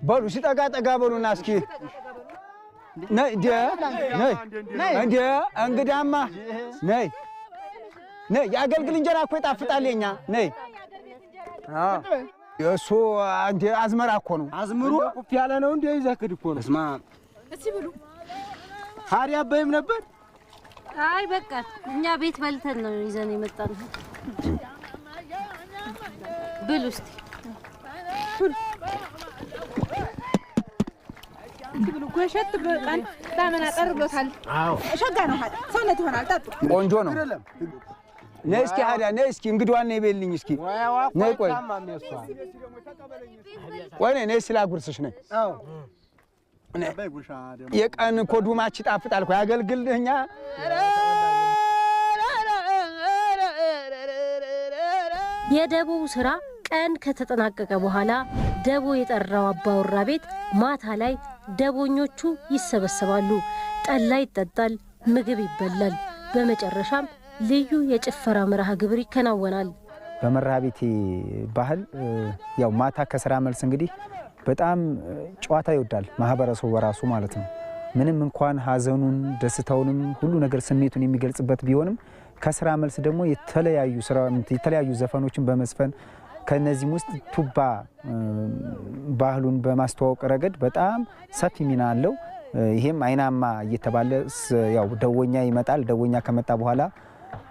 በሉ ሲጠጋ ጠጋ በሉና እስኪ ነይ እንደ ነይ እንደ እንግዳማ ነይ ነይ የአገልግል እንጀራ እኮ ይጣፍጣል የኛ ነይ። እሱ እንደ አዝመራ እኮ ነው። አዝምሩ ቁፍ ያለ ነው እንደ ይዘህ ክድ እኮ ነው። እስማ እስቲ ብሉ። ሀሪ አባይም ነበር። አይ በቃ እኛ ቤት በልተን ነው ይዘን የመጣነው። ብሉ እስቲ ብሉ። ጎሸት ብሎ ቀን ዳመና ጠር ብሎታል። ሸጋ ነው ሀዳ ሰውነት ይሆናል። ጠጡ። ቆንጆ ነው። ነይ እስኪ ሀዳ ነይ እስኪ እንግዷን ነይ በይልኝ እስኪ ነይ። ቆይ ቆይ ነይ ነይ ስላጉርስሽ ነይ። የቀን እኮ ዱማች ይጣፍጣል እኮ ያገልግል እኛ የደቦው ስራ ቀን ከተጠናቀቀ በኋላ ደቦ የጠራው አባወራ ቤት ማታ ላይ ደቦኞቹ ይሰበሰባሉ። ጠላ ይጠጣል፣ ምግብ ይበላል። በመጨረሻም ልዩ የጭፈራ መርሃ ግብር ይከናወናል። በመርሃ ቤቴ ባህል ያው ማታ ከስራ መልስ እንግዲህ በጣም ጨዋታ ይወዳል ማህበረሰቡ በራሱ ማለት ነው። ምንም እንኳን ሀዘኑን ደስታውንም ሁሉ ነገር ስሜቱን የሚገልጽበት ቢሆንም ከስራ መልስ ደግሞ የተለያዩ ስራ የተለያዩ ዘፈኖችን በመዝፈን ከነዚህም ውስጥ ቱባ ባህሉን በማስተዋወቅ ረገድ በጣም ሰፊ ሚና አለው። ይሄም አይናማ እየተባለ ያው ደወኛ ይመጣል። ደወኛ ከመጣ በኋላ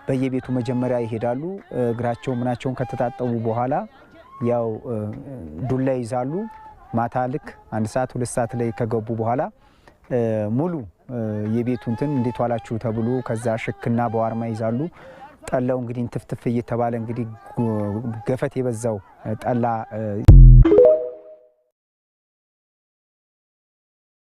በየቤቱ መጀመሪያ ይሄዳሉ። እግራቸው ምናቸውን ከተጣጠቡ በኋላ ያው ዱላ ይይዛሉ። ማታ ልክ 1 ሰዓት 2 ሰዓት ላይ ከገቡ በኋላ ሙሉ የቤቱ እንትን እንዴት ዋላችሁ ተብሎ ከዛ ሽክና በዋርማ ይዛሉ። ጠላው እንግዲህ እንትፍትፍ እየተባለ እንግዲህ ገፈት የበዛው ጠላ።